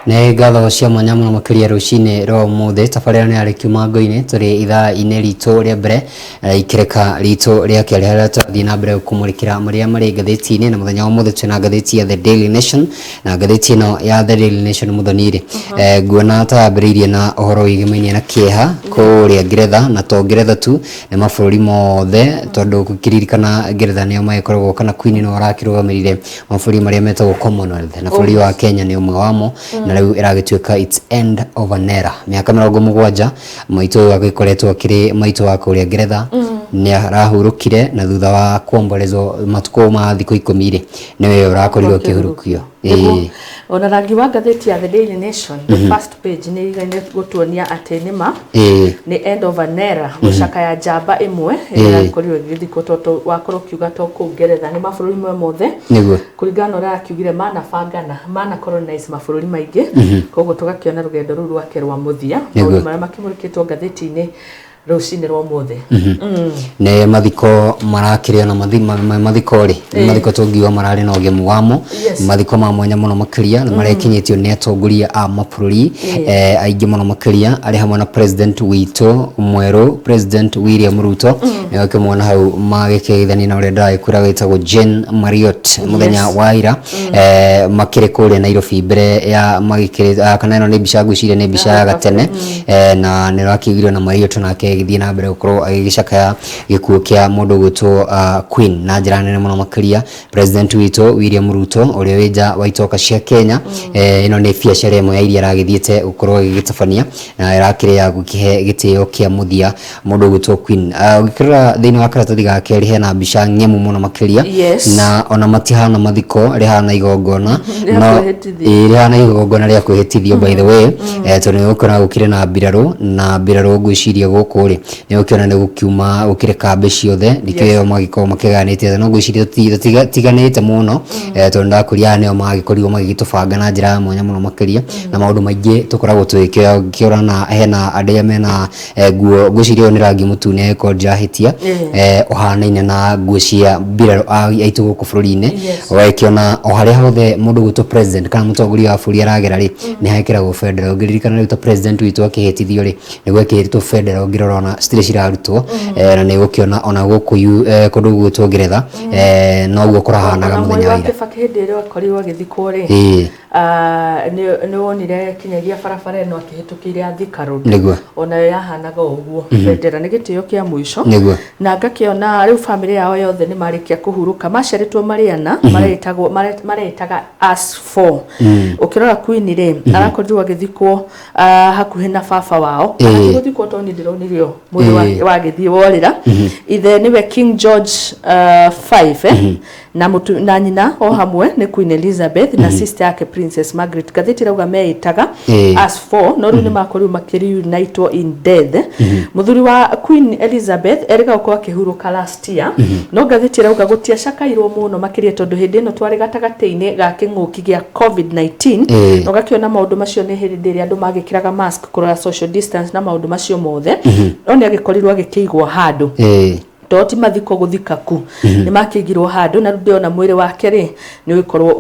Nĩ ngatho cia mwanya mũno makĩria rũcinĩ rwa ũmũthĩ. Tabarĩra nĩ yarĩ Kiumango-inĩ, tũrĩ ithaa-inĩ ritũ rĩa mbere ikereka ritũ rĩa kerĩ harĩa tũrathiĩ na mbere gũkũmũrĩkĩra marĩa marĩ ngathĩti-inĩ, na mũthenya wa ũmũthĩ twĩna ngathĩti ya The Daily Nation. Na ngathĩti ĩno ya The Daily Nation, mũthoni rĩ, nguona ta yambĩrĩirie na ũhoro wĩgĩmainie na kĩeha kũrĩa Ngeretha, na to Ngeretha tu, nĩ mabũrũri mothe, tondũ ũkĩririkana Ngeretha nĩo magĩkoragwo kana Queen nĩwe ũrakĩrũgamĩrĩire mabũrũri marĩa metagwo Commonwealth, na bũrũri wa Kenya nĩ ũmwe wamo. Na rĩu ĩragĩtuĩka it's end of an era, mĩaka 70 maitũ ũyũ agĩkoretwo akĩrĩ maitũ wa kũrĩa Ngeretha nĩ arahurũkire, na thutha wa kuomborezwo matukũ ma thikũ 10 rĩ, nĩwe ũrakorirwo akĩhurũkio. Nĩguo. Ona rangi wa ngathĩti ya The Daily Nation, the first page, nĩ igaine gũtuonia atĩ nĩma nĩ end of an era, gũcakaya njamba ĩmwe ĩrĩa yakorirwo ĩgĩthikwo, tondũ wakorwo ũkiuga to kũu Ngeretha, nĩ mabũrũri mwe mothe, kũringana na ũrĩa akiugire manabangana mana colonize mabũrũri maingĩ. Koguo tũgakĩona rũgendo rũu rwake rwa mũthia, maũndũ marĩa makĩmũrĩkĩtwo ngathĩti-inĩ rũcinĩ rwa ũmũthĩ. Nĩ mathiko marakĩrĩ ona mathiko rĩ, nĩ mathiko tũngiuga mararĩ na ũgemu wamo. Mathiko ma mwanya mũno makĩria na marekinyĩtio nĩ atongoria a mabũrũri aingĩ mũno makĩria, arĩ hamwe na president witũ mwerũ, President William Ruto, nĩwe ũkĩmuona hau magĩkĩgeithania na ũrĩa ndĩragĩkwĩra wĩtagwo Jane Marriott mũthenya wa ira, makĩrĩ kũrĩa Nairobi mbere ya magĩkĩrĩ kana ĩno nĩ mbica, ngwĩciria nĩ mbica ya gatene, na nĩ ũrakĩiguire na Marriott nake agĩthiĩ na mbere gũkorwo agĩgĩcakaya gĩkuũ kĩa mũndũ ũgwĩtwo Queen na njĩra nene mũno makĩria. President witũ William Ruto, ũrĩa wĩ nja wa itoka cia Kenya, ĩno nĩ biacara ĩmwe ya iria aragĩthiĩte gũkorwo agĩgĩtabania na ĩrakĩrĩ ya gũkĩhe gĩtĩo kĩa mũthia mũndũ ũgwĩtwo Queen. Ũngĩkĩrora thĩinĩ wa karatathi ga kerĩ, hena mbica ng'emu mũno makĩria. Na ona matihana mathiko, rĩhana igongona. Rĩa No kwĩhĩtithio. Ĩĩ, rĩhana igongona rĩa kwĩhĩtithio, by the way, tondũ nĩ ũgũkora gũkĩrĩ na mbirarũ, na mbirarũ ngwĩciria gũkũ rĩ, nĩ ũkĩona nĩ gũkiuma gũkĩrĩ kambĩ ciothe, nĩkĩo magĩkorwo makĩgayanĩte, no ngwĩciria tũtiganĩte mũno, tondũ ndakwĩria aya nĩo magĩkorirwo magĩgĩtũbanga na njĩra ya mwanya mũno makĩria, na maũndũ maingĩ tũkoragwo tũgĩkĩona na hena andũ arĩa mena nguo, ngwĩciria ũyũ nĩ rangi mũtune angĩkorwo ndirahĩtia, ũhanaine na nguo cia mbirarũ aitũ gũkũ bũrũri-inĩ. Ũgagĩkĩona o harĩa hothe mũndũ ũgwĩtwo president kana mũtongoria wa bũrũri aragera rĩ, nĩ hekĩragwo bendera. Ũngĩririkana rĩu ta president witũ akĩhĩtithio rĩ, nĩ gwekĩrĩtwo bendera, ũngĩrora ona citirĩ cirarutwo, na nĩ ũgũkĩona ona gũkũ kũndũ gũgwĩtwo Ngeretha, noguo kũrahanaga Ona mũthenya mwai wa wa ira. Kibaki hĩndĩ ĩrĩa akorirwo agĩthikwo rĩ, nĩ wonire kinyagia barabara ĩno akĩhĩtũkĩire ya Thika Road, onayo yahanaga o ũguo, bendera nĩ gĩtĩo kĩa mũico. Na ngakĩona rĩu bamĩrĩ yao yothe nĩ marĩkia kũhurũka, maciarĩtwo marĩ ana, maretagwo maretaga us four. Ũkĩrora Queen rĩ, arakorirwo agĩthikwo hakuhĩ na baba wao, kana ti gũthikwo, tondũ niĩ ndĩronirio mwĩrĩ wake wagĩthiĩ worĩra. Ithe nĩwe King George five, na mũtu, na nyina o hamwe nĩ Queen Elizabeth na sister yake Princess Margaret. Ngathĩti ĩrauga meĩtaga as four, no rĩu nĩ makorirwo makĩreunitwo in death. Mũthuri wa Queen Elizabeth erĩga gũkorwo akĩhurũka last year, no ngathĩti ĩrauga gũtiacakairwo mũno makĩria tondũ hĩndĩ ĩno twarĩ gatagatĩ-inĩ ga kĩng'ũki gĩa COVID-19. Na ũgakĩona maũndũ macio nĩ hĩndĩ ĩrĩa andũ magĩkĩraga mask, kũrora social distance na maũndũ macio mothe, no nĩ agĩkorirwo agĩkĩigwo handũ, to ti mathiko gũthika ku, nĩ makĩigirwo handũ, na rĩu ndĩrona mwĩrĩ wake rĩ, nĩ ũgĩkorwo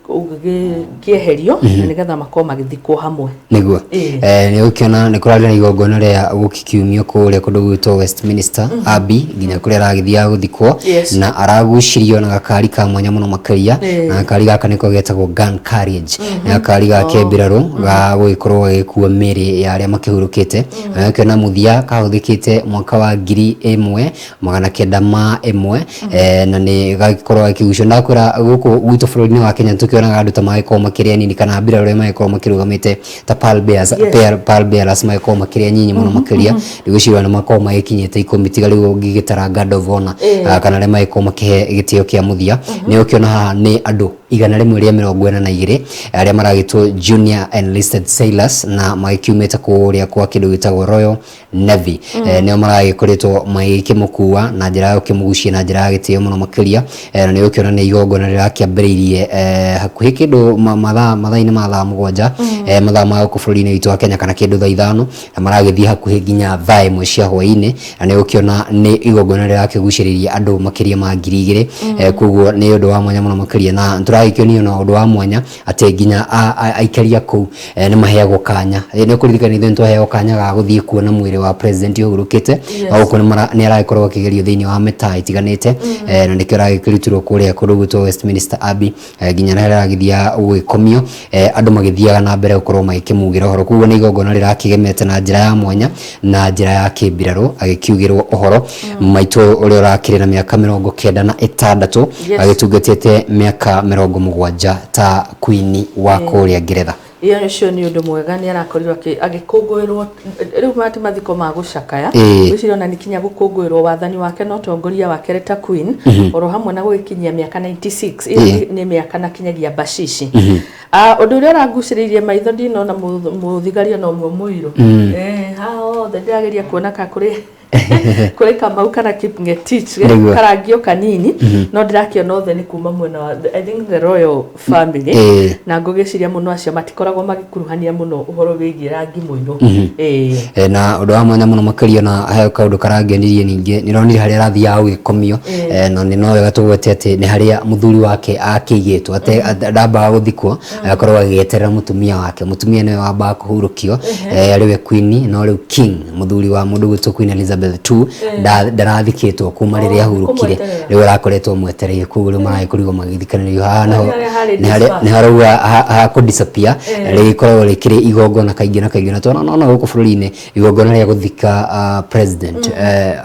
ũgĩkĩeherio na nĩgetha makorwo magĩthikwo hamwe. Nĩguo. Nĩ ũkĩona nĩ kũrarĩ na igongona rĩa gũkikiumio kũrĩa kũndũ gwĩtwo Westminster Abbey nginya kũrĩa aragĩthiaga gũthikwo, na aragucirio na gakari ka mwanya mũno makĩria, na gakari gaka nĩko getagwo gun carriage, nĩ gakari ga kĩmbirarũ ga gũgĩkorwo gagĩkua mĩrĩ ya arĩa makĩhurũkĩte. Na ũkĩona mũthia kahũthĩkĩte mwaka wa 1901, na nĩ gagĩkorwo gagĩkĩgucio. Ndakwĩra gũkũ gwitũ bũrũri-inĩ wa Kenya tũkĩonaga andũ ta magĩkorwo makĩrĩ anini kana mbirarũ arĩa magĩkorwo makĩrũgamĩte ta pallbearers, pallbearers magĩkorwo makĩrĩ anyinyi mũno makĩria, ndigwĩciria nĩ makorwo magĩkinyĩte 10, tiga rĩu ũngĩgĩtara guard of honor, kana arĩa magĩkorwo makĩhe gĩtĩo kĩa mũthia. Nĩ ũkĩona haha nĩ andũ 142 arĩa maragĩtwo junior enlisted sailors na magĩkiumĩte kũrĩa kwa kĩndũ gĩtagwo Royal Navy, nĩo maragĩkoretwo magĩkĩmũkua na njĩra ya gũkĩmũgucia na njĩra ya gĩtĩo mũno makĩria, na nĩ ũkĩona nĩ igongona rĩrakĩambĩrĩirie hakuhĩ kĩndũ mathaa mathaa-inĩ ma thaa 7, Mathaa ma gũkũ bũrũri-inĩ witũ wa Kenya kana kĩndũ thaa 5, na maragĩthiĩ hakuhĩ nginya thaa 1 cia hwaĩ-inĩ, na nĩ ũkĩona nĩ igongona rĩrakĩgucĩrĩria andũ makĩria ma 2000. Koguo nĩ ũndũ wa mwanya mũno makĩria, na tũragĩkĩonio na ũndũ wa mwanya atĩ nginya aikari a kũu nĩ maheagwo kanya. Nĩ ũkũririkana ithuĩ nĩ twaheagwo kanya ga gũthiĩ kuona mwĩrĩ wa president ũhurũkĩte. No gũkũ nĩ aragĩkorwo akĩgerio thĩinĩ wa mĩtaa ĩtiganĩte, na nĩkĩo aragĩkĩrutirwo kũrĩa kũndũ gwĩtwo Westminster Abbey, nginya harĩa aragĩthiaga gũgĩkomio, andũ magĩthiaga na mbere gũkorwo magĩkĩmugĩra ũhoro. Koguo nĩ igongona rĩrakĩgemete na njĩra ya mwanya na njĩra ya kĩmbirarũ agĩkiugĩrwo ũhoro. Maitũ ũrĩa ũrakĩrĩ na mĩaka 96, agĩtungatĩte mĩaka 70 ta queen wa kũrĩa Ngeretha. Iyo ũcio nĩ ũndũ mwega, nĩ arakorirwo agĩkũngũĩrwo rĩu mati mathiko ma gũcakaya. Ngwĩciria ona nĩ kinya gũkũngũĩrwo wathani wake na ũtongoria wake ta queen, oro hamwe na gũgĩkinyia mĩaka 96. Ĩyo nĩ mĩaka na kinyagia bacici. Ũndũ ũrĩa ũrangucĩrĩirie maitho, ndinona mũthigari ona ũmwe mũirũ. Haha hothe ndĩrageria kuona ka kũrĩ Kamau kana Kipngetich, karangio kanini, no ndĩrakĩona othe nĩ kuma mwena wa, I think, the royal family. Na ngũgĩciria mũno acio matikoragwo magĩkuruhania mũno ũhoro wĩgiĩ rangi mũirũ. Na ũndũ wa mwanya mũno makĩria, na he kaũndũ karangenirie ningĩ, nĩ ronire harĩa arathiaga gũgĩkomio, na nĩ no wega tũgwete atĩ nĩ harĩa mũthuri wake akĩigĩtwo ate ndambaga gũthikwo, agakorwo agĩeterera mũtumia wake. Mũtumia nĩwe wambaga kũhurũkio, arĩ we queen, no rĩu king, mũthuri wa mũndũ gwĩtwo Queen Elizabeth II, ndarathikĩtwo kuma rĩrĩa ahurũkire. Kũmweterera. Rĩu arakoretwo mwetereire, koguo rĩu maragĩkorirwo magĩthikanĩrio haha naho. Harĩa harĩ nĩ harĩa nĩ harauga ha disappear, rĩgĩkoragwo rĩkĩrĩ igongona kaingĩ na kaingĩ, na twana nona gũkũ bũrũri-inĩ igongona rĩa gũthika president,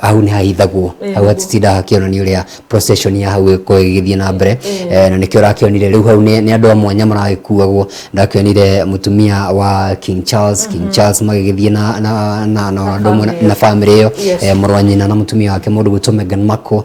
hau nĩ hahithagwo, hau hatitindaga hakĩonania ũrĩa procession ya hau ĩkoragwo ĩgĩthiĩ na mbere. Na nĩkĩo ũrakĩonire rĩu hau nĩ andũ a mwanya maragĩkuagwo. Ndakĩonire mũtumia wa King Charles, King Charles magĩgĩthiĩ na andũ amwe na family ĩyo. Mũrũ wa nyina na mũtumia wake, mũndũ gwĩtwo Meghan Markle,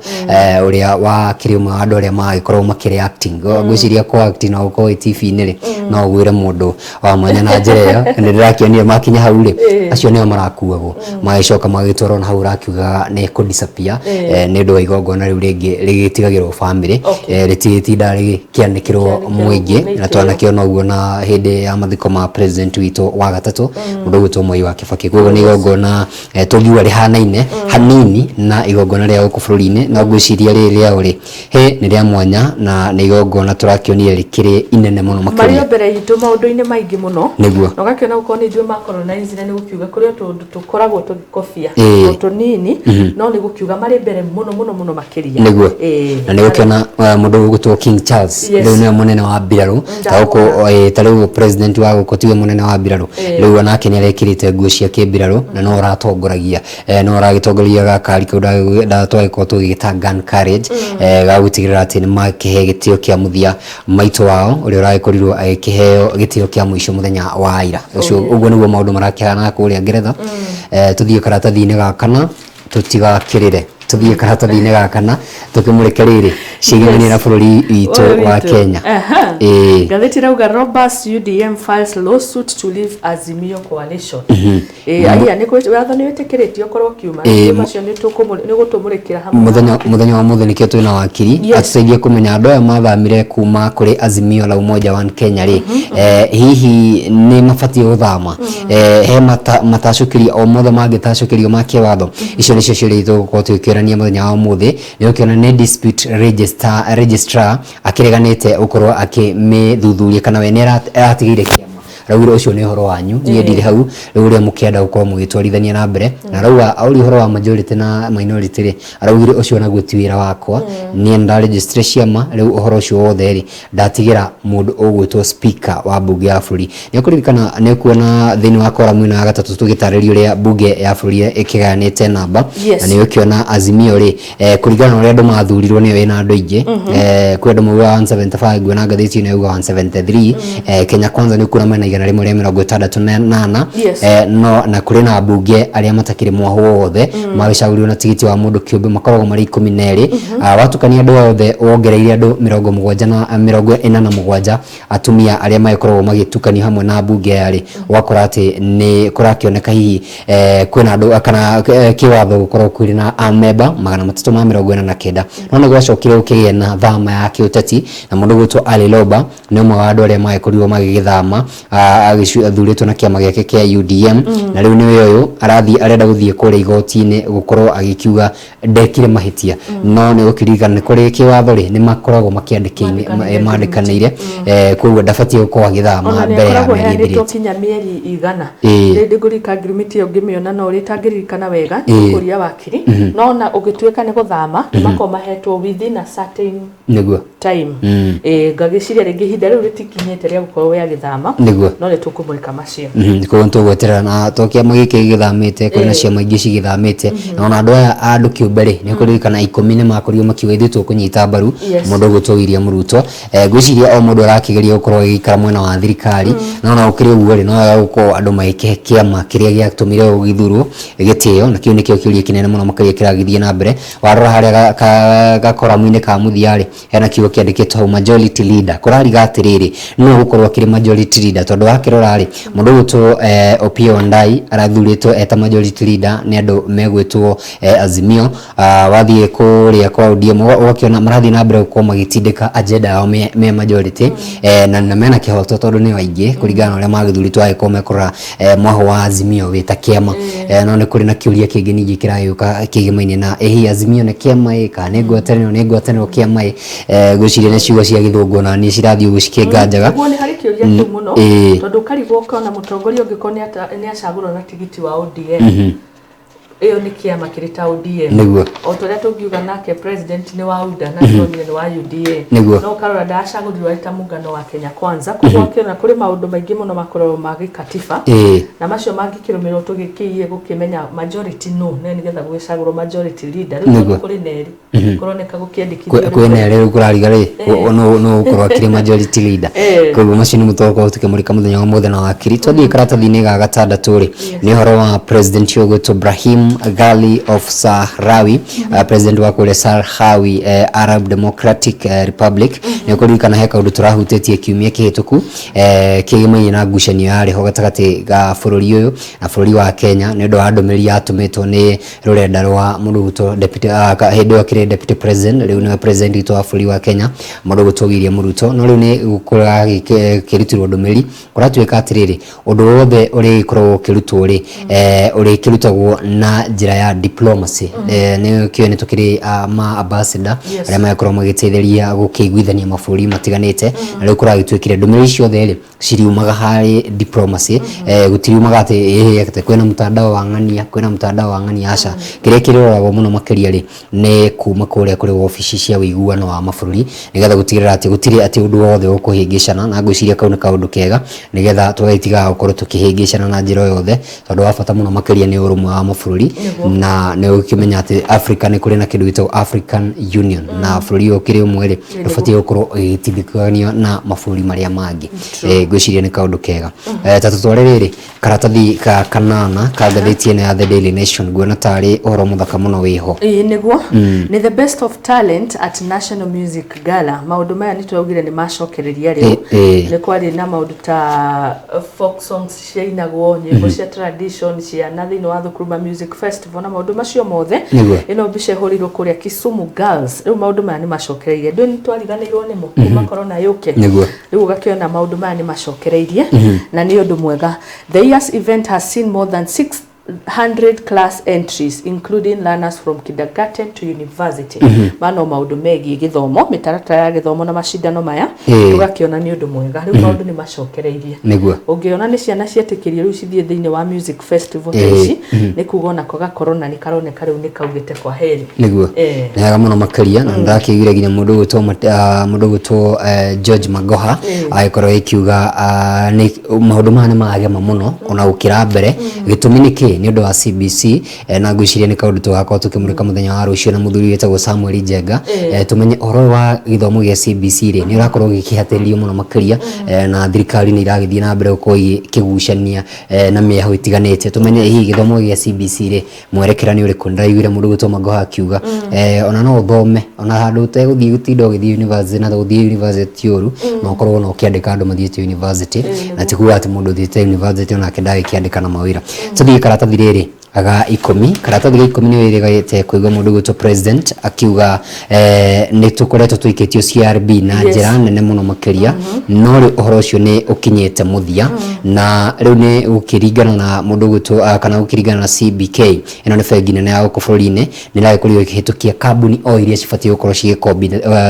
ũrĩa wakĩrĩ ũmwe wa andũ arĩa magĩkorwo makĩrĩ acting. Ngwĩciria kũ act na gũkorwo wĩ TV-inĩ rĩ, no ũgwĩre mũndũ wa mwanya na njĩra ĩyo. Nĩ ndĩrakĩonire makinya hau rĩ, acio nĩo marakuagwo, magĩcoka magĩtwarwo na hau ũrakiugaga nĩ kũ disappear, nĩ ũndũ wa igongona rĩu rĩngĩ rĩgĩtigagĩrwo family. Rĩtigĩtindaga rĩgĩkĩanĩkĩrwo Rĩkĩanĩkĩrwo mũingĩ. nĩ Na itĩo. twanakĩona ũguo na hĩndĩ ya mathiko ma president witũ wa gatatũ, mũndũ ũgwĩtwo Mwai wa Kibaki. Koguo nĩ igongona tũngiuga rĩhanaine hanini na igongona rĩa gũkũ bũrũri-inĩ, no ngwĩciria rĩrĩ rĩao rĩ he nĩ rĩa mwanya, na nĩ igongona tũrakĩonire rĩkĩrĩ inene mũno marĩ makĩria. O mbere itũ maũndũ-inĩ maingĩ mũno. Na ũgakĩona gũkorwo nĩ ithuĩ macolonize, nĩ gũkiuga kũrĩ o tũndũ tũkoragwo tũgĩkobia o tũnini, no nĩ gũkiuga marĩ mbere mũno mũno mũno makĩria. Na nĩ gũkĩona mũndũ ũgwĩtwo King Charles rĩu nĩwe mũnene wa mbirarũ ta gũkũ, ta rĩu president wa gũkũ tiwe mũnene wa mbirarũ. Rĩu onake nĩ arekĩrĩte nguo cia kĩmbirarũ, na no ũratongoragia, no ũragĩtongoria gakari kau twagĩkorwo tũgĩgĩta gun carriage, ga gũtigĩrĩra atĩ nĩ makĩhe gĩtĩo kĩa mũthia maitũ wao ũrĩa ũragĩkorirwo agĩkĩheo gĩtĩo kĩa mũico mũthenya wa ira ũcio. Ũguo nĩguo maũndũ marakĩhana kũrĩa Ngeretha. Tũthiĩ karatathi-inĩ ga kana, tũtigakĩrĩre, tũthiĩ karatathi-inĩ ga kana tũkĩmũrĩke rĩrĩ ciĩgĩmanie na bũrũri witũ Ũyũ wa witũ. Kenya. Ngathĩti ĩrauga robust UDM files lawsuit to leave Azimio coalition. Aya nĩ watho nĩ wĩtĩkĩrĩtio ũkorwo ũkiuma. Macio nĩ gũtũmũrĩkĩra hamwe. Mũthenya wa mũthĩ nĩkĩo twĩna wakiri atũteithie kũmenya andũ aya mathamire kuma kũrĩ Azimio la Umoja One Kenya rĩ, hihi nĩ mabatiĩ gũthama? He matacũkĩrio o mothe mangĩtacũkĩrio ma kĩwatho? Icio nĩcio ciũria tũgũkorwo tũgĩkĩũrania mũthenya wa ũmũthĩ. Nĩ ũkĩona nĩ dispute registrar akĩreganĩte gũkorwo akĩmĩthuthuria, kana we nĩ aratigĩire kĩama, araugire ũcio nĩ ũhoro wanyu, niĩ ndirĩ hau, rĩu ũrĩa mũkĩenda gũkorwo mũgĩtwarithania na mbere. Na arauga aũria ũhoro wa majority na minority rĩ, araugire ũcio naguo ti wĩra wakwa, niĩ nĩndaregister ciama, rĩu ũhoro ũcio wothe rĩ, ndatigĩra mũndũ ũgwĩtwo speaker wa mbunge ya bũrũri. Nĩ ũkũririkana, nĩ ũkuona thĩinĩ wa koramu ĩno ya gatatũ tũgĩtarĩria ũrĩa mbunge ya bũrũri ĩkĩgayanĩte namba. Na nĩ ũkĩona Azimio rĩ, kũringana na ũrĩa andũ mathurirwo, nĩyo ĩna andũ aingĩ. Kwĩ andũ maugaga 175, nguona ngathĩti ĩno yauga 173. Kenya Kwanza nĩ ũkuona mena 168. No na kũrĩ na ambunge arĩa matakĩrĩ mwahũ wothe, magĩcagũrirwo na tigiti wa mũndũ kĩũmbe, makoragwo marĩ 12. Watukania andũ othe wongereire andũ 70 na 47 atumia arĩa magĩkoragwo magĩtukanio hamwe na mbunge aya rĩ, ũgakora atĩ nĩ kũrakĩoneka hihi kwĩna andũ kana kĩwatho gũkorwo kwĩrĩ na amemba 349. No nĩ gwacokire gũkĩgĩa na thama ya kĩũteti, na mũndũ gwĩtwo Ali Loba nĩ ũmwe wa andũ arĩa magĩkorirwo magĩgĩthama. Athurĩtwo na kĩama gĩake kĩa UDM, na rĩu nĩwe ũyũ arathiĩ, arenda gũthiĩ kũrĩa igoti-inĩ gũkorwo agĩkiuga ndekire mahĩtia. No nĩ gũkĩririkana nĩ kũrĩ kĩwatho rĩ, nĩ makoragwo makĩandĩkĩine, mandĩkanĩire, koguo ndabatiĩ gũkorwo agĩthama Ona nĩ mbere ya akoragwo mĩeri heanĩtwo ĩthirĩte. Kinya mĩeri 100. Rĩndĩ ngũrika ngirimiti ĩyo ngĩmĩona, no ũrĩa itangĩririkana wega nĩ kũria wakiri, no ona ũgĩtuĩka nĩ gũthama, nĩ makoragwo mahetwo within a certain time. Ngagĩciria rĩngĩ ihinda rĩu rĩtikinyĩte rĩa gũkorwo we agĩthama. No nĩ tũkũmũrĩka macio. Koguo nĩtũgweterera na to kĩama gĩkĩ gĩthamĩte, kũrĩ na ciama ingĩ cigĩthamĩte, na ona andũ aya a andũ kĩũmbe rĩ, nĩ ũkũririkana 10 nĩ makorirwo makiuga ithuĩ tũkũnyita mbaru mũndũ ũgwĩtwo William Ruto. Ngwĩciria o mũndũ arakĩgeria gũkorwo agĩikara mwena wa thirikari, no ona gũkĩrĩ ũguo rĩ, no wega gũkorwo andũ magĩkĩhe kĩama kĩrĩa gĩatũmire gũgĩthurwo gĩtĩo, na kĩu nĩkĩo kĩũria kĩnene mũno makĩria kĩragĩthiĩ na mbere. Warora harĩa gakoramu-inĩ ka mũthia rĩ, hena kiugo kĩandĩkĩtwo hau, "majority leader". Kũrariga atĩrĩrĩ, no gũkorwo akĩrĩ majority leader? Tondũ wakĩrora rĩ, mũndũ ũgwĩtwo Opiyo Wandayi arathurĩtwo eta majority leader nĩ andũ megwĩtwo Azimio. Wathiĩ kũrĩa kwa ODM ũgakĩona marathiĩ na mbere gũkorwo magĩtindĩka agenda yao me majority, na mena kĩhoto tondũ nĩo aingĩ kũringana na ũrĩa magĩthurĩtwo, agĩkorwo mekũrora mwahũ wa Azimio wĩ ta kĩama. No nĩ kũrĩ na kĩũria kĩngĩ ningĩ kĩragĩũka kĩgemaine na ĩ hihi Azimio nĩ kĩama ĩ kana nĩ ngwatanĩro kĩama ĩ? Ngwĩciria nĩ ciugo cia gĩthũngũ na niĩ cirathiĩ ũguo cikĩnganjaga. Nĩguo, nĩ harĩ kĩũria kĩu mũno, tondũ ũkarigwo ũkona mũtongoria ũngĩkorwo nĩ acagũrwo na tigiti wa ODM, ĩyo nĩ kĩama kĩrĩ ta ODM? O ta ũrĩa tũngiuga nake president nĩ wa UDA na tũronire nĩ wa UDA. No ũkarora ndacagũrirwo arĩ ta mũngano wa Kenya Kwanza, koguo ũkĩona kũrĩ maũndũ maingĩ mũno makoragwo ma gĩkatiba, na macio mangĩkĩrũmĩrĩrwo tũgĩkĩiye gũkĩmenya majority no nĩ nĩgetha gũgĩcagũrwo majority leader. Rĩu tondũ kũrĩ na erĩ kũroneka gũkĩandĩkithio. Kwĩna rĩu kũrariga rĩ, no gũkorwo akĩrĩ majority leader. Koguo macio nĩmo tũgũkorwo tũkĩmũrĩka mũthenya wa mũthenya wa wakiri. Twathiĩ karatathi-inĩ ga gatandatũ rĩ, nĩ ũhoro wa president ũgwĩtwo Brahim Ghali of Sahrawi, president wa kũrĩa Sahrawi Arab Democratic Republic. Nĩ ũkũririkana he kaũndũ tũrahutĩtie kiumia kĩhĩtũku kĩgĩmainie na ngucanio yarĩ ho gatagatĩ ga bũrũri ũyũ na bũrũri wa Kenya, nĩ ũndũ wa ndũmĩrĩri yatũmĩtwo nĩ rũrenda rwa mũndũ ũgwĩtwo deputy, hĩndĩ ĩyo akĩrĩ deputy president, rĩu nĩwe president witũ wa bũrũri wa Kenya, mũndũ ũgwĩtwo William Ruto. No rĩu nĩ kũragĩkĩrutirwo ndũmĩrĩri, kũratuĩka atĩrĩrĩ, ũndũ wothe ũrĩkoragwo ũkĩrutwo rĩ, ũrĩkĩrutagwo na njĩra ya diplomacy. Nĩ kĩo nĩ tũkĩrĩ ma ambassador arĩa magĩkorwo magĩteithĩrĩria gũkĩiguithania mabũrũri matiganĩte, na rĩu kũragĩtuĩkire ndũmĩrĩri ciothe rĩ, ciriumaga harĩ diplomacy. Gũtiriumaga atĩ ĩhĩ atĩ kwĩna mtandao wa ng'ania, kwĩna mtandao wa ng'ania, aca. Kĩrĩa kĩroragwo mũno makĩria rĩ, nĩ kuma kũrĩa kũrĩ wabici cia ũiguano wa mabũrũri, nĩgetha gũtigĩrĩra atĩ gũtirĩ atĩ ũndũ wothe ũkũhĩngĩcana. Na ngwĩciria kau nĩ kaũndũ kega, nĩgetha tũgagĩtigaga gũkorwo tũkĩhĩngĩcana na njĩra o yothe, tondũ wa bata mũno makĩria nĩ ũrũmwe wa mabũrũri. Na nĩ ũkĩmenya atĩ Africa nĩ kũrĩ na kĩndũ gĩtagwo African Union, na bũrũri ũyũ ũkĩrĩ ũmwe rĩ, ndũbatiĩ gũkorwo ũgĩtindĩkanio na mabũrũri marĩa mangĩ. Ngwĩciria nĩ kaũndũ kega. Ta tũtware rĩrĩ karatathi ka kanana ka ngathĩti ĩno ya The Daily Nation, nguona tarĩ ũhoro mũthaka mũno wĩho. Ĩĩ nĩguo, nĩ the best of talent at National Music Gala. Maũndũ maya nĩ tũraugire nĩ macokereria rĩu. Nĩ kwarĩ na maũndũ ta folk songs ciainagwo, nyĩmbo cia tradition, ciana thĩinĩ wa thukuru, ma music festival na maũndũ macio mothe. Ĩno mbica ĩhũrĩirwo kũrĩa Kisumu Girls. Rĩu maũndũ maya nĩ macokereirie, ndũĩ nĩ twariganĩirwo nĩmo kuma corona yũke. Rĩu ũgakĩona maũndũ maya nĩ macokereirie na nĩ ũndũ mwega. The year's event has seen more than 600 class entries, including learners from kindergarten to university. Mano maũndũ megiĩ gĩthomo, mĩtaratara ya gĩthomo na macindano maya. Tũgakĩona nĩ ũndũ mwega, rĩu maũndũ nĩ macokereirie. Ũngĩona nĩ ciana cietĩkĩrio rĩu cithiĩ thĩinĩ wa music festival ta ici, nĩ kuga onako gakorona nĩ karoneka rĩu nĩ kaugĩte kwa heri. Nĩ wega mũno makĩria, na ndakĩiguire nginya mũndũ ũgwĩtwo George Magoha agĩkorwo agĩkiuga nĩ maũndũ maya nĩ maragema mũno ona gũkĩra mbere. Gĩtũmi nĩ kĩ? Nĩ ũndũ wa CBC. Na ngwĩciria nĩ kaũndũ tũgakorwo tũkĩmũrĩka mũthenya wa rũciũ na mũthuri wĩtagwo Samuel Njenga, tũmenye ũhoro ũyũ wa gĩthomo gĩa CBC rĩ, nĩ ũrakorwo gĩkĩhatĩrĩrio mũno makĩria, na thirikari nĩ iragĩthiĩ na mbere gũkorwo ĩkĩgucania na mĩahũ ĩtiganĩte, tũmenye hihi gĩthomo gĩa CBC rĩ, mwerekera nĩ ũrĩkũ. Ndĩraiguire mũndũ ũgwĩtwo Magoha akiuga ona no ũthome ona handũ ũtegũthiĩ gũtinda ũgĩthiĩ university, na gũthiĩ university ti ũru, no ũkorwo ona ũkĩandĩka andũ mathiĩte university, na ti kuga atĩ mũndũ ũthiĩte university onake ndagĩkĩandĩka na mawĩra. Tũthiĩ karatathi rĩrĩ. Ga ikũmi, karatathi ga ikũmi nĩ wĩrĩgĩte kũigua mũndũ ũgwĩtwo president akiuga nĩ tũkoretwo tũikĩtio CRB na njĩra nene mũno makĩria, no rĩu ũhoro ũcio nĩ ũkinyĩte mũthia na rĩu nĩ gũkĩringana na mũndũ ũgwĩtwo kana gũkĩringana na CBK, ĩno nĩ bengi nene ya gũkũ bũrũri-inĩ, nĩ ĩragĩkorirwo ĩkĩhĩtũkia kambuni o iria cibatiĩ gũkorwo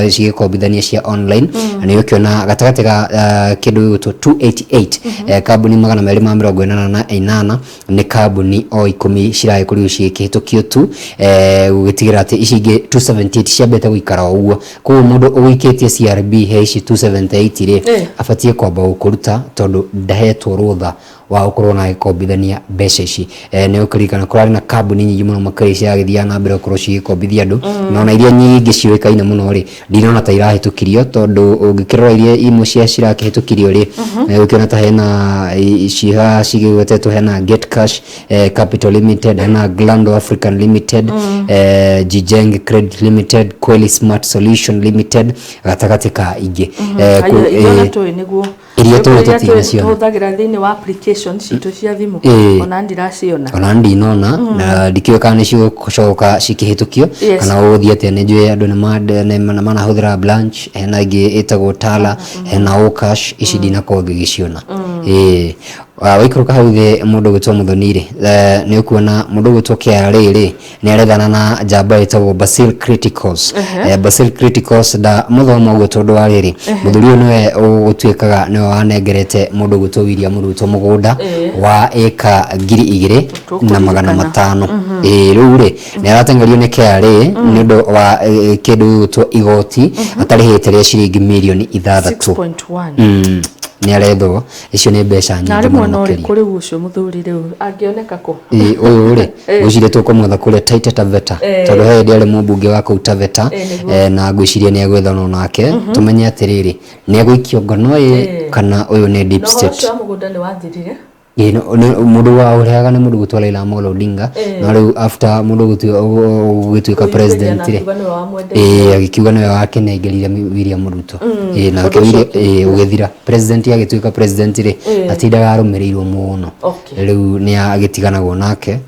cigĩkombithania cia online. Na nĩ ũkĩona gatagatĩ ga kĩndũ gĩgwĩtwo 288, kambuni 288, nĩ kambuni o 10 ciragĩkorirwo cigĩkĩhĩtũkio tu, gũgĩtigĩrĩra atĩ ici ingĩ 278 ciambĩte gũikara o ũguo. Koguo mũndũ ũgũikĩtie CRB he ici 278 rĩ, abatiĩ kwamba gũkũruta tondũ ndahetwo rũtha wa gũkorwo na agĩkombithania mbeca ici. Nĩ ũkũririkana kũrarĩ na kambuni nyingĩ mũno makĩria ciragĩthiaga na mbere gũkorwo cigĩkombithia andũ, na ona iria nyingĩ ciũĩkaine mũno rĩ, ndinona ta irahĩtũkirio, tondũ ũngĩkĩrora iria imwe cia cirakĩhĩtũkirio rĩ, ũkĩona ta hena ici haha cigĩgwetetwo, hena Get Cash Capital Limited, hena Glando African Limited, Jijenge Credit Limited, Kweli Smart Solution Limited, gatagatĩ ka ingĩ. Iria ona tũĩ nĩguo. Iria tũĩ Iria tũtinaciona. Tũhũthagĩra thĩinĩ wa application citũ cia thimũ. Ona ndiraciona. Ona ndinona na ndikĩũĩ kana nĩ cigũcoka cikĩhĩtũkio kana gũgũthiĩ atĩa. Nĩ njũĩ andũ nĩ manahũthĩra Blanch, hena ĩngĩ ĩtagwo Tala, hena Okash, ici ndinakorwo ngĩgĩciona. Ĩĩ. Waikũrũka hau thĩ mũndũ ũgwĩtwo Mũthoni rĩ, nĩ ũkuona mũndũ ũgwĩtwo KRA rĩ, nĩ arethana na njamba ĩtagwo Basil Criticos. Basil Criticos nda mũthoma ũguo tondũ wa rĩrĩ, mũthuri ũyũ nĩwe ũtuĩkaga nĩwe wanengerete mũndũ ũgwĩtwo William Ruto mũgũnda wa ĩka 2500. Ĩĩ, rĩu rĩ nĩ arateng'erio nĩ KRA nĩ ũndũ wa kĩndũ gĩgwĩtwo igoti atarĩhĩte rĩa ciringi mirioni 6. 6.1. Nĩ arethwo, icio nĩ mbeca Na nyingĩ arĩ mũno mwena makĩria. ũrĩkũ rĩu ũcio mũthuri rĩu angĩoneka kũ? Ĩĩ, ũyũ rĩ, ngwĩciria tũkũmwetha kũrĩa Taita Taveta, tondũ he hĩndĩ arĩ mũmbunge wa kũu Taveta. Na ngwĩciria nĩ egwethanwo nake tũmenye atĩrĩrĩ, nĩ egũikio ngono ĩ kana ũyũ nĩ deep Na ũhoro state. ũcio wa mũgũnda nĩ wathirire? Ĩĩ, mũndũ wa ũrehaga nĩ mũndũ gwĩtwo Raila Amolo Odinga, no rĩu after mũndũ gũgĩtuĩka Kũiyũrĩria president na rĩ, akiuga nĩwe wamwendeire. Ĩĩ, agĩkiuga nĩwe wakĩnengerire William Ruto. Ĩĩ, nake Ũndũ ũcio. Ĩĩ, ũgĩthira. President agĩtuĩka president rĩ, atindaga arũmĩrĩirwo mũno. Rĩu nĩ agĩtiganagwo nake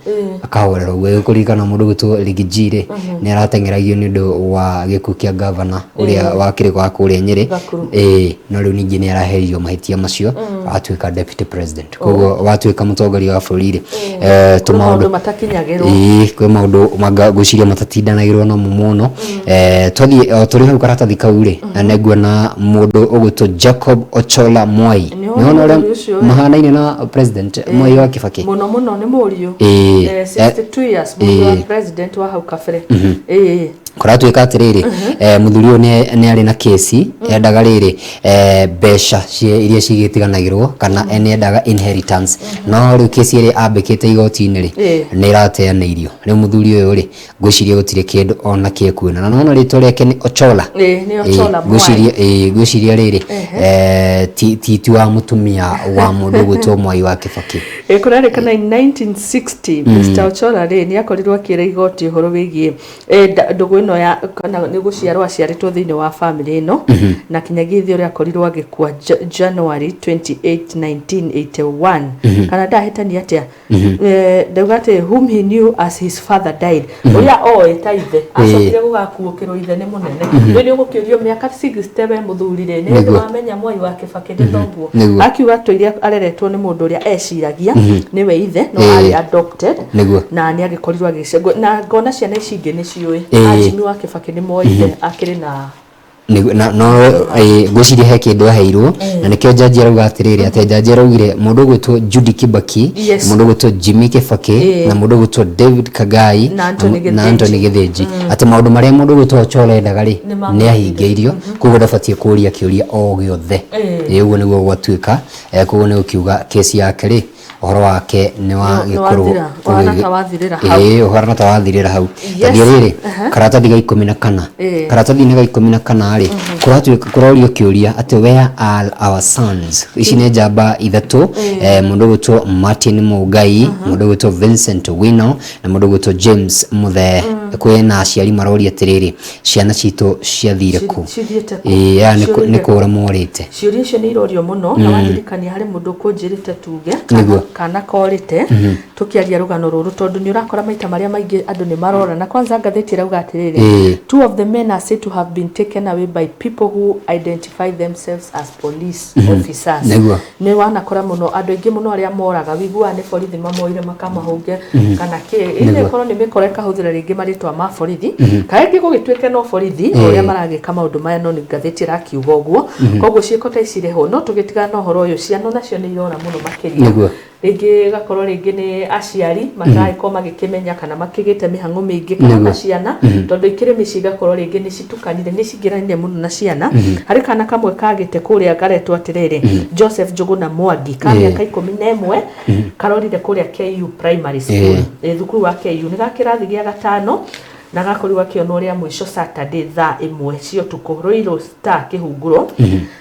akahorera ũguo. Kũririkana mũndũ gwĩtwo Riggy G rĩ, nĩ arateng'eragio nĩ ũndũ wa gĩkuũ kĩa governor ũrĩa wakĩrĩ wa kũrĩa Nyĩrĩ. Gakuru. Ĩĩ, no rĩu ningĩ nĩ araheririo mahĩtia macio, atuĩka deputy president. Koguo watuĩka mũtongoria wa bũrũri rĩ, Kwĩ tũmaũndũ maũndũ matakinyagĩrwo. Ĩĩ, kwĩ maũndũ manga ngwĩciria matatindanagĩrwo namo mũno. Twathiĩ o tũrĩ hau karatathi kau rĩ, na nĩ nguona mũndũ ũgwĩtwo Jacob Ochola Mwai. Nĩ Nĩ wona mũthuri ũrĩa ũcio, ĩ. mahanaine na president Mwai wa Kibaki? Mũno mũno nĩ mũriũ. 62 years, mũriũ wa president wa hau kabere. Ĩĩ. Kũratuĩka atĩrĩrĩ, mũthuri ũyũ nĩ arĩ na kesi, endaga rĩrĩ mbeca iria cigĩtiganagĩrwo kana nĩ endaga inheritance, no rĩu kesi ĩrĩa ambĩkĩte igoti-inĩ rĩ, nĩ ĩrateanĩirio. Rĩu mũthuri ũyũ rĩ, ngwĩciria gũtirĩ kĩndũ ona kĩ ekuona, na nĩwona rĩtwa rĩake nĩ Ochola. Ĩĩ, nĩ Ochola Mwai. Ngwĩciria, ĩĩ, ngwĩciria rĩrĩ ti wa mũtumia wa mũndũ ũgwĩtwo Mwai wa Kibaki. Ĩĩ, kũrerĩkana in 1960 Mr Ochola rĩ, nĩ akorirwo akĩra igoti ũhoro wĩgiĩ ndũgũ ĩno ya kana nĩ gũciarwo aciarĩtwo thĩinĩ wa famĩlĩ ĩno, na kinyagia ithe ũrĩa akorirwo agĩkua January 28 1981, kana ndahĩtania atĩa? Ndauga atĩ whom he knew as his father died, ũrĩa oĩ ta ithe, acokire gũgakuũkĩrwo ithe nĩ mũnene. Rĩu nĩ ũgũkĩũrio mĩaka 60 we mũthuri rĩ, nĩ hĩndĩ wamenya Mwai wa Kĩbakĩ nĩ thoguo? Akiuga atũire areretwo nĩ mũndũ ũrĩa eciragia nĩwe ithe, no arĩ adopted. Na nĩ agĩkorirwo agĩcengwo na ngona ciana ici ingĩ nĩ ciũĩ a Jimmy wa Kĩbakĩ nĩ moĩ ithe akĩrĩ na No ngwĩciria he kĩndũ aheirwo, na nĩkĩo jaji arauga atĩrĩrĩ, atĩ jaji araugire mũndũ ũgwĩtwo Judy Kibaki, mũndũ ũgwĩtwo Jimmy Kibaki, na mũndũ ũgwĩtwo David Kagai, Na Anthony na Anthony Gĩthĩnji, atĩ maũndũ marĩa mũndũ ũgwĩtwo Ochola endaga rĩ, Nĩ nĩ ahingĩirio, koguo ndabatiĩ kũria kĩũria o gĩothe. Ĩĩ, ũguo nĩguo gwatuĩka. Koguo nĩ gũkiuga kesi yake rĩ, ũhoro wake nĩ wa Nĩ gĩkorwo wathira, ũhana ta wathirĩra hau. Ĩĩ, ũhana ta wathirĩra hau. Tathiĩ rĩrĩ karatathi ga 14, karatathi-inĩ ga 14 rĩ, kũratuĩka kũrorio kĩũria atĩ where are our sons? Ici nĩ njamba ithatũ, mũndũ ũgwĩtwo Martin Mũngai, mũndũ ũgwĩtwo Vincent Wino na mũndũ ũgwĩtwo James Mũthee. Kwĩna aciari maroria atĩrĩrĩ, ciana citũ ciathire kũ? Cithiĩte kũ? Ĩĩ, aya nĩ Ciũrĩire kũra morĩte. Ciũria icio nĩ irorio mũno, na wandirikania harĩ mũndũ ũkũnjĩrĩte tuge. Kana korĩte tũkĩaria rũgano rũrũ, tondũ nĩ ũrakora maita marĩa maingĩ andũ nĩ marora, na kwanza ngathĩti ĩrauga atĩrĩrĩ, "Two of the men are said to have been taken away by people who identify themselves as police officers." Nĩ wanakora mũno andũ aingĩ mũno arĩa moraga wiguaga nĩ borithi mamoire makamahũnge kana kĩ. Ĩno ĩkorwo nĩ mĩkora ĩkahũthĩra rĩngĩ marĩtwa ma borithi, kana rĩngĩ gũgĩtuĩke no borithi ũrĩa maragĩka maũndũ maya, no nĩ ngathĩti ĩrakiuga ũguo. Koguo ciĩko ta ici irĩho, no tũgĩtigana na ũhoro ũyũ, ciana nacio nĩ irora mũno makĩria. Rĩngĩ gakorwo rĩngĩ nĩ aciari mataragĩkorwo magĩkĩmenya kana makĩgĩte mĩhang'o mĩingĩ, kana na ciana, tondũ ikĩrĩ mĩciĩ igakorwo rĩngĩ nĩ citukanire, nĩ cingĩranire mũno na ciana. Harĩ kana kamwe kagĩte kũrĩa karetwo atĩrĩrĩ Joseph Njũgũna Mwangi, ka mĩaka 11, karorire kũrĩa KU Primary School. Thukuru wa KU, nĩ ga kĩrathi gĩa gatano, na gakorirwo akĩonwo rĩa mũico Saturday thaa 1 cia ũtukũ, Ruiru Star Kĩhunguro,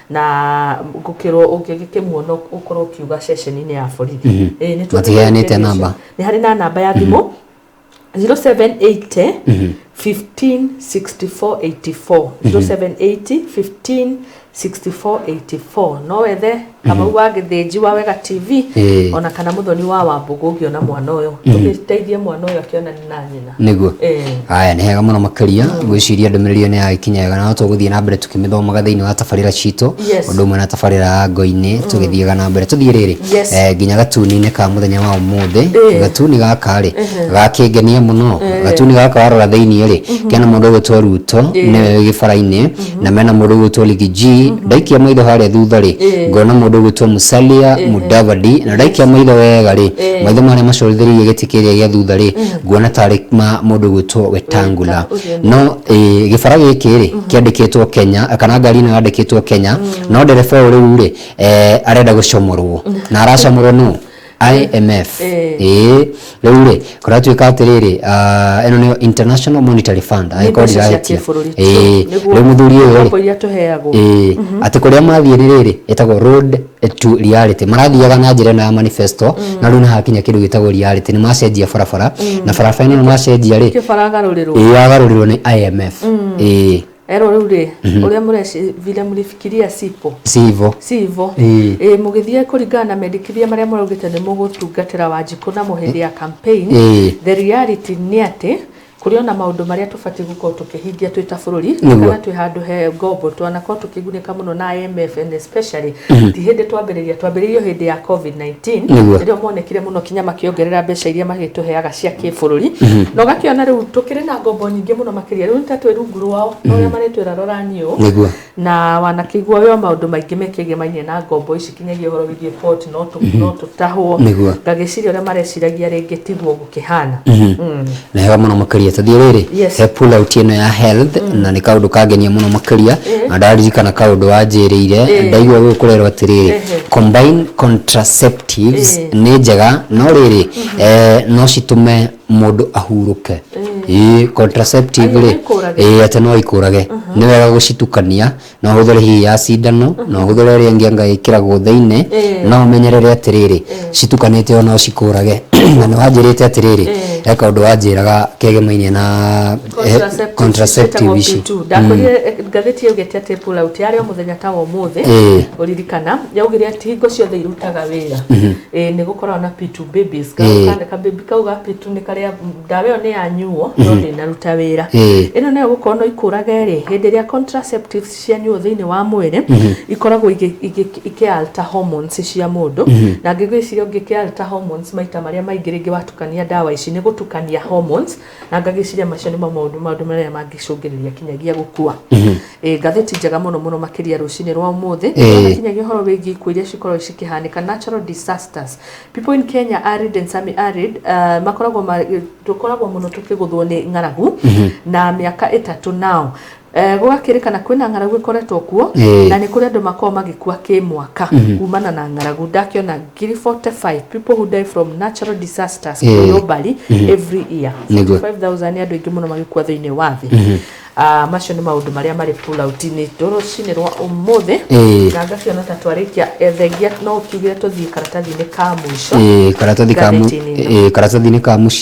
na gũkĩrwo ũngĩgĩkĩmuona ũkorwo ũkiuga ceceni-inĩ ya borithi. Nĩ tuonete. Matiheanĩte namba? Nĩ harĩ na namba ya thimũ, 0780 15 64 84, 0780 15 64 84. No wethe Kamau wa Gĩthĩnji wa Wega TV ona kana Mũthoni wa Wambũgũ ũngĩona mwana ũyũ, tũgĩteithie mwana ũyũ akĩonane na nyina. Haya, nĩ hega mũno makĩria. Ngwĩciria ndũmĩrĩri ĩyo nĩ yagĩkinya wega, na no tũgũthiĩ na mbere tũkĩmĩthomaga thĩinĩ wa tabarĩra citũ, ũndũ ũmwe na tabarĩra ya ngo-inĩ tũgĩthiaga na mbere. Tũthiĩ rĩrĩ nginya gatuni-inĩ ka mũthenya wa ũmũthĩ. Gatuni gaka rĩ, gakĩngenia mũno. Gatuni gaka warora thĩinĩ rĩ, kena mũndũ ũgwĩtwo Ruto, nĩwe wĩ gĩbara-inĩ, na mena mũndũ ũgwĩtwo Riggy G. Ndaikia maitho harĩa thutha rĩ, ngona mũndũ ũgwĩtwo Musalia Mudavadi, na ndaikia maitho wega rĩ, maitho marĩa macorithĩrĩirie gĩtĩ kĩrĩa gĩa thutha rĩ, nguona tarĩ ma mũndũ ũgwĩtwo Wetangula. Ũcio nĩ- No gĩbara gĩkĩ rĩ, kĩandĩkĩtwo Kenya, kana ngari ĩno yandĩkĩtwo Kenya, no ndereba ũyũ rĩu rĩ, arenda gũcomorwo, na aracomorwo nũ? IMF. Ĩĩ, rĩu rĩ, kũratuĩka atĩrĩrĩ, ĩno nĩyo International Monetary Fund, Nĩ angĩkorwo mbeca cia ndirahĩtia. kĩbũrũri. Ĩĩ, Nĩguo. rĩu mũthuri ũyũ rĩ, Ngombo iria tũheagwo. Ĩĩ, atĩ kũrĩa mathiĩ nĩ rĩrĩ, ĩtagwo Road to Reality. Marathiaga na njĩra ĩno ya manifesto, na rĩu nĩ hakinya kĩndũ gĩtagwo reality, nĩ macenjia barabara, na barabara ĩno nĩ macenjia rĩ, Kĩbaragarũrĩrwo. Ĩĩ, yagarũrĩrwo nĩ IMF. Ĩĩ. Erwo rĩu rĩ, ũrĩa mũreci vile mlifikiria sipo Si hivyo. Si hivyo. Ĩĩ, mũgĩthiĩ kũringana na mendekithia marĩa mũraugĩte nĩ mũgũtungatĩra Wanjikũ namo hĩndĩ ya campaign, the reality nĩ atĩ kũrĩ ona maũndũ marĩa tũbatiĩ gũkorwo tũkĩhingia twĩ ta bũrũri, kana twĩ handũ he ngombo twanakorwo tũkĩgunĩka mũno na IMF, and especially ti hĩndĩ twambĩrĩria, twambĩrĩirio hĩndĩ ya COVID-19, rĩrĩa monekire mũno kinya makĩongerera mbeca iria magĩtũheaga cia kĩbũrũri, na ũgakĩona rĩu tũkĩrĩ na ngombo nyingĩ mũno makĩria. Rĩu nĩ ta twĩ rungu rwao na ũrĩa marĩtwĩra rorani ũũ. Na wanakĩigua wĩ o maũndũ maingĩ mekĩgemainie na ngombo ici, kinyagia ũhoro wĩgiĩ port, no tũtahwo. Ngagĩciria ũrĩa mareciragia rĩngĩ tiguo gũkĩhana. Nĩ hega mũno makĩria. Tũthiĩ rĩrĩ, he pull out ĩno ya health, na nĩ kaũndũ kangenia mũno makĩria, na ndaririkana kaũndũ wanjĩrĩire. Ndaigua gũkũ kũrerwo atĩrĩrĩ, combine contraceptives nĩ njega, no rĩrĩ, no citũme mũndũ ahurũke. Ĩĩ, contraceptive Ai, rĩ, no ikũrage. Ĩĩ, atĩ no ikũrage. Nĩ wega gũcitukania, no ũhũthĩre hihi ya cindano, no ũhũthĩre ĩrĩa ĩngĩ anga ĩkĩragwo thĩinĩ, no ũmenyerere atĩrĩrĩ, citukanĩte o no cikũrage. Na nĩ wanjĩrĩte atĩrĩrĩ, he kaũndũ wanjĩraga kegemainie na contraceptive ciĩtagwo ici. P2. Ndakwĩrire ngathĩti yaugĩte atĩ pull out yarĩ o mũthenya ta wa ũmũthĩ. Ũririkana yaugire atĩ hingo ciothe irutaga wĩra. Nĩ gũkoragwo na P2 babies. Kababy kau ga P2 nĩ karĩa ndawa ĩyo nĩ yanyuo no ndĩnaruta wĩra. Ĩno nayo gũkorwo no ikũrage rĩ, hĩndĩ ĩrĩa contraceptives cianyuo thĩinĩ wa mwĩrĩ, ikoragwo ikĩ-alter hormones cia mũndũ, na ngĩgwĩciria ũngĩkĩ-alter hormones maita marĩa maingĩ, rĩngĩ watukania ndawa ici nĩ gũtukania hormones, na ngagĩciria macio nĩmo maũndũ marĩa mangĩcũngĩrĩria kinyagia gũkua. Ngathĩti njega mũno mũno makĩria rũcinĩ rwa ũmũthĩ. Kinyagia ũhoro wĩgiĩ ikuũ iria cikoragwo cikĩhanĩka, natural disasters. People in Kenya, arid and semi arid, makoragwo tũkoragwo mũno tũkĩgũthwo nĩ ng'aragu, na mĩaka 3 nao gũgakĩrĩkana kwĩna ng'aragu ĩkoretwo kuo, na nĩ kũrĩ andũ makoragwo magĩkua kĩmwaka kumana na ng'aragu. Ndakĩona ngiri 45 people who die from natural disasters globally every year. 45,000 nĩ andũ aingĩ mũno magĩkua thĩinĩ wa thĩ. Macio nĩ maũndũ marĩa marĩ pull out-inĩ rũcinĩ rwa ũmũthĩ. Na ngakĩona ta twarĩkia, thengia no ũkiugire tũthiĩ karatathi-inĩ ka mũico. Ĩĩ, karatathi ka Ngathĩti-inĩ ĩno. Ĩĩ, karatathi-inĩ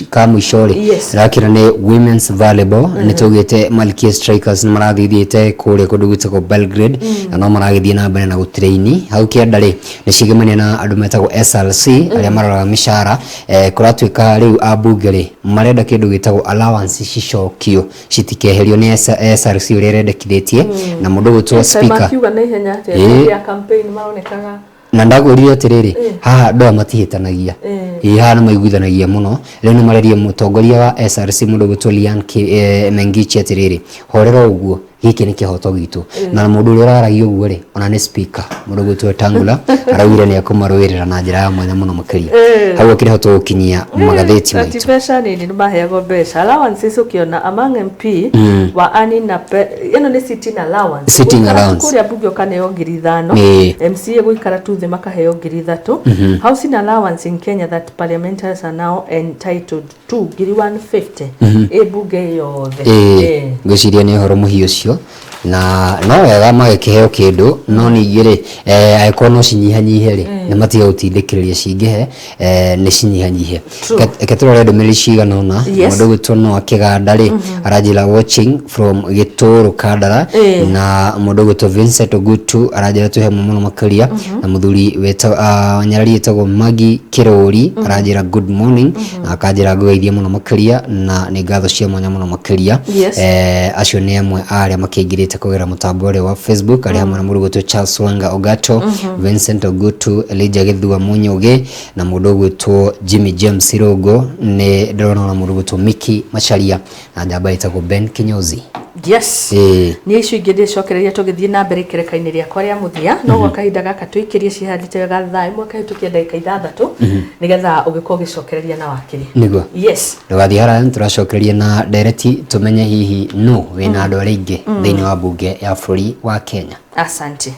ka mũico rĩ, rakĩra nĩ women's volleyball. Nĩ tũgĩte Malkia Strikers nĩ marathithiĩte kũrĩa kũndũ gwĩtagwo Belgrade, na no maragĩthiĩ na mbere na gũtraini hau kĩanda rĩ, nĩ cigemania na andũ metagwo SRC arĩa maroraga mĩcara. Kũratuĩka rĩu ambunge rĩ, marenda kĩndũ gĩtagwo allowance cicokio, citikeherio nĩ SRC ũrĩa ĩrendekithĩtie, na mũndũ ũgwĩtwo speaker makiuga na ihenya atĩa? Hĩndĩ ya campaign maronekaga. Na ndakwĩrire atĩrĩrĩ, haha andũ aya matihĩtanagia. Ĩĩ, haha nĩ maiguithanagia mũno. Rĩu nĩ mareria mũtongoria wa SRC, mũndũ ũgwĩtwo Lian Mengichi, atĩrĩrĩ, horera ũguo, gĩkĩ nĩ kĩhoto gitũ. Na mũndũ ũrĩa ũraragia ũguo rĩ, ona nĩ speaker, mũndũ ũgwĩtwo Wetangula, araugire nĩ ekũmarũĩrĩra na njĩra ya mwanya mũno makĩria. Hau akĩrĩ ho tũgũkinyia magathĩti Ati maitũ. Mbeca nini, nĩ maheagwo mbeca, allowances. Ũkĩona among MP wa earning na ĩno nĩ sitting allowance. Sitting Gũikara tu allowance. kũrĩa mbunge ũkaneo 5,000. MCA gũikara tu thĩ makaheo 3,000. Housing allowance in Kenya that parliamentarians are now entitled to, 150,000 ĩ mbunge yothe. Ngwĩciria nĩ ũhoro mũhiũ ũcio, na no wega magĩkĩheo kĩndũ, no ningĩ rĩ, angĩkorwo no cinyihanyihe rĩ, nĩ matige gũtindĩkĩrĩria cingĩhe, nĩ cinyihanyihe. Reke tũrore ndũmĩrĩri cigana ũna. Mũndũ ũgwĩtwo Noah Kĩganda rĩ, aranjĩra, "Watching from Gĩtũrũ, Kandara." Na mũndũ ũgwĩtwo Vincent Ogutu aranjĩra, "Twĩ hamwe mũno makĩria." Na mũthuri nyarari wĩtagwo Magi Kĩrũri aranjĩra, "Good morning," na akanjĩra ngũgeithie mũno makĩria, na nĩ ngatho cia mwanya mũno makĩria. Acio nĩ amwe a arĩa makĩingĩrĩte kũgerera mũtambo ũrĩa wa Facebook, arĩ hamwe na mũndũ ũgwĩtwo Charles Wanga Ogato, Vincent Ogutu, Elijah Gĩthua Mũnyũgĩ, na mũndũ ũgwĩtwo Jimmy James Irũngũ. Nĩ ndĩrona ona mũndũ ũgwĩtwo Mickey Macharia na njamba ĩtagwo Ben Kinyozi. Niĩ icio ingĩ ndĩcokereria tũgĩthiĩ na mbere ikereka-inĩ rĩakwa rĩa mũthia, no gwa kahinda gaka tũikĩrie cihandĩte wega thaa 1 kahĩtũkia ndagĩka 6, nĩgetha ũgĩkorwo ũgĩcokereria na wakiri. Ndũgathiĩ haraya, tũracokereria na ndereti tũmenye hihi nũ wĩna andũ arĩa aingĩ thĩinĩ wa mbunge ya bũrũri wa Kenya. Asante.